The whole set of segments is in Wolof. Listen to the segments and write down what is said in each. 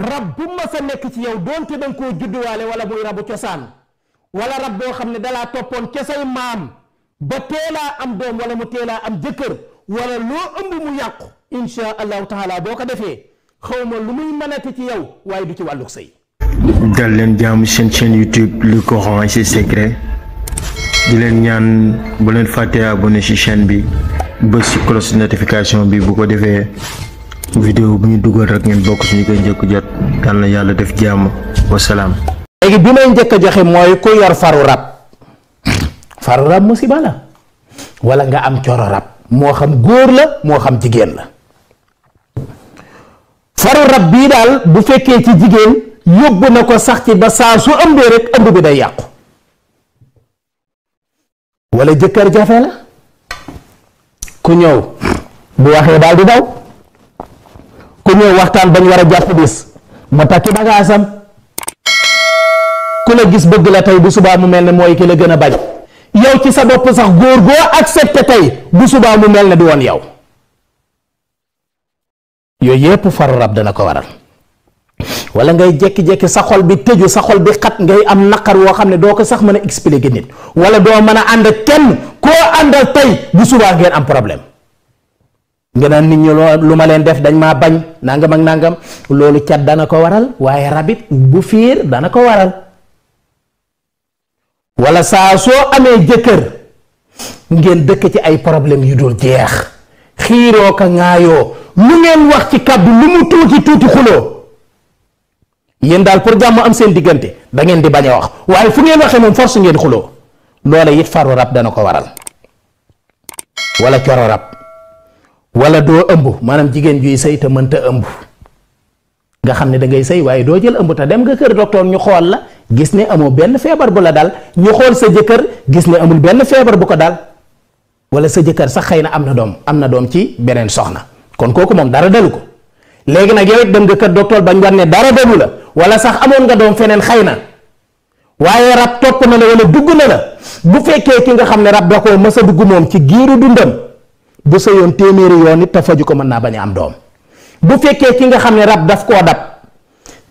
rab bu ma sa nekk ci yow doonte danga koo judduwaale wala muy rabu cosaan wala rab boo xam ne dalaa toppoon ca say maam ba teelaa am doom wala mu teelaa am jëkkër wala loo ëmb mu yàqu insha allahu taala boo ko defee xawma lu muy mënati ci yow waaye du ci wàllug sëy. dal leen jaamu seen chaîne YouTube le Coran et ses secrets di leen ñaan bu leen fàttee abonné ci chaîne bi bës ci cloche notification bi bu ko defee vidéo bu ñu dugal rek ngeen bokk ci ñu koy njëkk jot yal na yàlla def jàmm wasalaam. léegi bi may njëkk a joxe mooy ku yor faru rab musiba la wala nga am coro rab moo xam góor la moo xam jigéen la. faru rab bii daal bu fekkee ci jigéen yóbbu na ko sax ci ba saa su ëmbee rek ëmb bi day yàqu wala jëkkër jafe la ku ñëw bu waxee daal di daw ku ñëw waxtaan bañ war a jàpp bis mu takki bagaasam ku la gis bëgg la tey bu subaa mu mel ne mooy ki la gën a bañ yow ci sa bopp sax góor goo accepté tey bu subaa mu mel ne du woon yow. yooyu yépp faru rab dana ko waral wala ngay jékki-jékki sa xol bi tëju sa xol bi xat ngay am naqar woo xam ne doo ko sax mën a expliquer nit wala doo mën a ànd ak kenn koo àndal tey bu subaa ngeen am problème nga naan nit ñi lu ma leen def dañ maa bañ nangam ak nangam loolu cat dana ko waral waaye rabit bu fiir dana ko waral wala saa soo amee jëkkër ngeen dëkk ci ay problème yu dul jeex xiiroo ka ŋaayoo lu ngeen wax ci kàddu lu mu tuuti tuuti xuloo yéen daal pour jàmm am seen diggante da ngeen di bañ a wax waaye fu ngeen waxee moom force ngeen xuloo loola it faru rab dana ko waral wala coro rab wala doo ëmb maanaam jigéen juy sëy te mënta ëmb nga xam ne da ngay sëy waaye doo jël ëmb te dem nga kër docteur ñu xool la gis ne amoo benn feebar bu la dal ñu xool sa jëkkër gis ne amul benn feebar bu ko dal wala sa jëkkër sax xëy na am na doom ci beneen soxna kon kooku moom dara dalu ko léegi nag yow it dem nga kër docteur bañ war ne dara dalu la wala sax amoon nga doom feneen xëy na waaye rab topp na la wala dugg na la bu fekkee ki nga xam ne rab da koo mës a dugg moom ci giiru dundam bu sëyoon téeméeri yoon it te faju ko mën naa bañ a am doom bu fekkee ki nga xam ne rab daf koo dab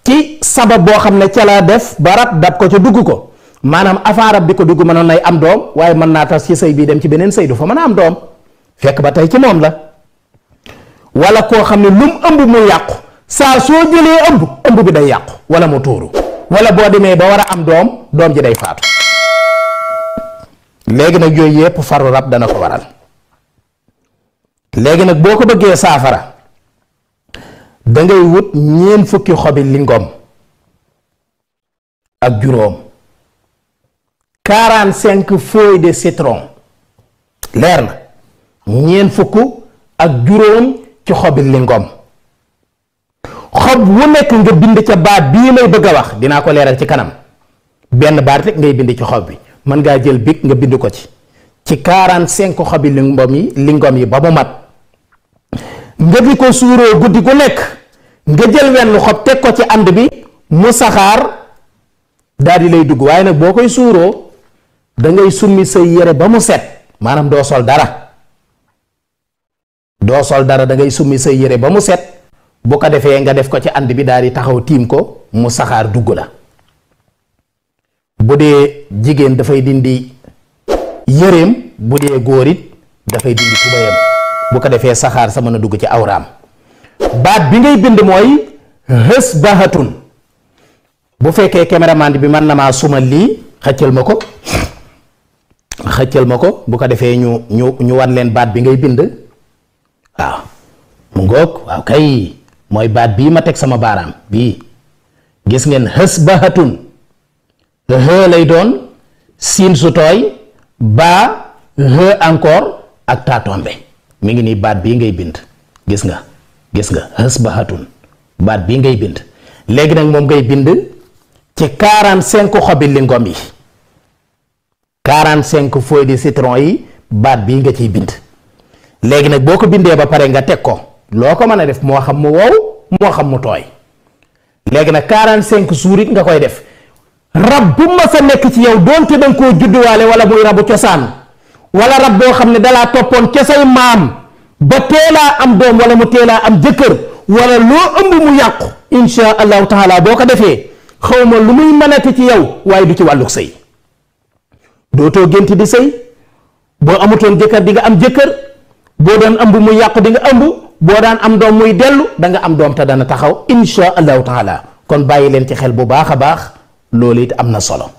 ci sabab boo xam ne ca la def ba rab dab ko ca dugg ko maanaam avant rab bi ko dugg mënoon nay am doom waaye mën naa tas ci sëy bii dem ci beneen sëy du fa mën a am doom fekk ba tey ci moom la wala koo xam ne lum ëmb mu yàqu saa soo jëlee ëmb bi day yàqu wala mu tuuru wala boo demee ba war a am doom ji day faatu léegi nag yooyu yépp faru rab dana ko waral léegi nag boo ko bëggee saafara dangay wut 40 xobi lingom ak juróom 45 feuilles de citron leer na 40 ak juróom ci xobi lingom xob wu nekk nga bind ca baat bii may bëgg a wax dinaa ko leeral ci kanam benn baat rek ngay bind ci xob bi mën ngaa jël big nga bind ko ci 45 xobi lingom yi ba mu mat nga di ko suuroo guddi gu nekk nga jël wenn xob teg ko ci ànd bi mu saxaar daal di lay dugg waaye nag boo koy suuroo da ngay summi sa yére ba mu set maanaam doo sol dara da ngay summi sa yére ba mu set bu ko defee nga def ko ci ànd bi daal di taxaw tiim ko mu saxaar dugg la bu dee jigéen dafay dindi yëreem bu dee góor it dafay dindi tubayam bu ko defee saxaar sa mën a dugg ci awraam baat bi ngay bind mooy hës bahatun bu fekkee caméraman bi mën na maa sumal lii xëccal ma ko bu ko defee ñu wan leen baat bi ngay bind waaw mu ngoog waaw kay mooy baat bii ma teg sama baaraam bii gis ngeen hës bahatun hë lay doon siin su tooy baa hë encore ak taatombe mi ngi nii baat bii ngay bind gis nga hës bahatun baat bii ngay bind léegi nag moom ngay bind ci 45 xobi lingom yi 45 feuilles de citron yi baat bii nga ciy bind léegi nag boo ko bindee ba pare nga teg ko loo ko mën a def moo xam mu wow moo xam mu tooy léegi nag 45 jours it nga koy def rab bu ma sa nekk ci yow doonte danga koo judduwaale wala muy rabu cosaan wala rab boo xam ne dalaa toppoon ca say maam ba teelaa am doom wala mu teelaa am jëkkër wala loo ëmb mu yàqu insha allahu taala boo ko defee xawma lu muy mënati ci yow waaye du ci wàlluk sëy dootoo gént di sëy boo amutoon jëkkër di nga am jëkkër boo doon ëmb mu yàqu di nga ëmb boo daan am doom muy dellu da nga am doom te dana taxaw insha allahu taala kon bàyyi leen ci xel bu baax a baax loolu it am na solo